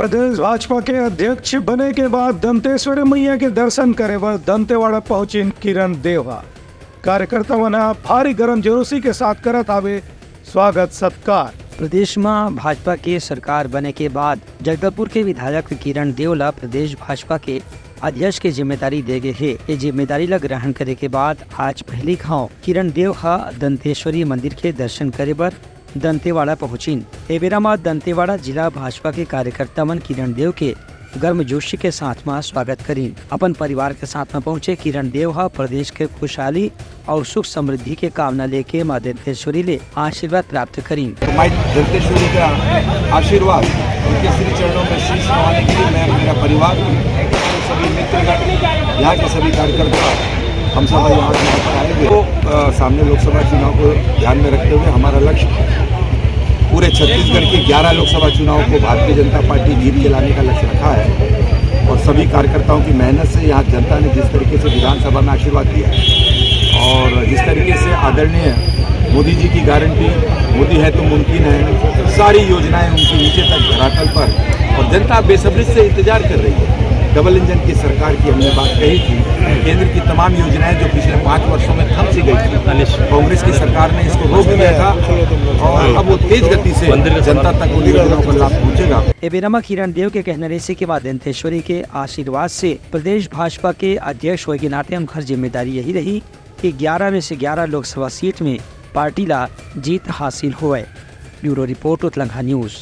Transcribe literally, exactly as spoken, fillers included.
प्रदेश भाजपा के अध्यक्ष बने के बाद दंतेश्वरी मैया के दर्शन करे बर दंतेवाड़ा पहुंचिन किरण देव ह। कार्यकर्ता मन ह भारी गर्मजोशी के साथ करत हावे स्वागत सत्कार। प्रदेश म भाजपा के सरकार बने के बाद जगदलपुर के विधायक किरण देव ल प्रदेश भाजपा के अध्यक्ष के जिम्मेदारी दे गे हे। ये जिम्मेदारी ल ग्रहण करे के बाद आज पहिली घाव किरण देव ह दंतेश्वरी मंदिर के दर्शन करे बर दंतेवाड़ा पहुंचिन। ए बेरा म दंतेवाड़ा जिला भाजपा के कार्यकर्ता मन किरण देव के गर्मजोशी के साथ म स्वागत करिन। अपन परिवार के साथ म पहुंचे किरण देव ह प्रदेश के खुशहाली अउ सुख समृद्धि के कामना लेके मां दंतेश्वरी ले आशीर्वाद प्राप्त करिन। तो माई दंतेश्वरी का आशीर्वाद उनके श्री चरणों में शीश नवाने के लिए मैं, मेरा परिवार, सभी मित्रगण, यहाँ के सभी कार्यकर्ता, हम सब यहाँ यहाँ पर आए हुए। तो अ, सामने लोकसभा चुनाव को ध्यान में रखते हुए हमारा लक्ष्य पूरे छत्तीसगढ़ के ग्यारह लोकसभा चुनाव को भारतीय जनता पार्टी जीत के लाने का लक्ष्य रखा है और सभी कार्यकर्ताओं की मेहनत से यहाँ जनता ने जिस तरीके से विधानसभा में आशीर्वाद दिया है और जिस तरीके से आदरणीय मोदी जी की गारंटी, मोदी है तो मुमकिन है, सारी योजनाएं उनके नीचे तक धरातल पर, और जनता बेसब्री से इंतजार कर रही है। डबल इंजन की सरकार की हमने बात कही थी, केंद्र की तमाम योजनाएं जो पिछले पाँच वर्षों में थम सी गई थी, कांग्रेस की सरकार ने इसको रोक दिया था और अब वो तेज गति से जनता तक उन योजनाओं का लाभ पहुंचेगा। ए बेरा म किरण देव के कहना रहिसे कि मां दंतेश्वरी के आशीर्वाद से प्रदेश भाजपा के अध्यक्ष होए के नाते उनकर जिम्मेदारी यही रही कि ग्यारह में से ग्यारह लोकसभा सीट में पार्टी ला जीत हासिल होए। Bureau report, Utlangha news.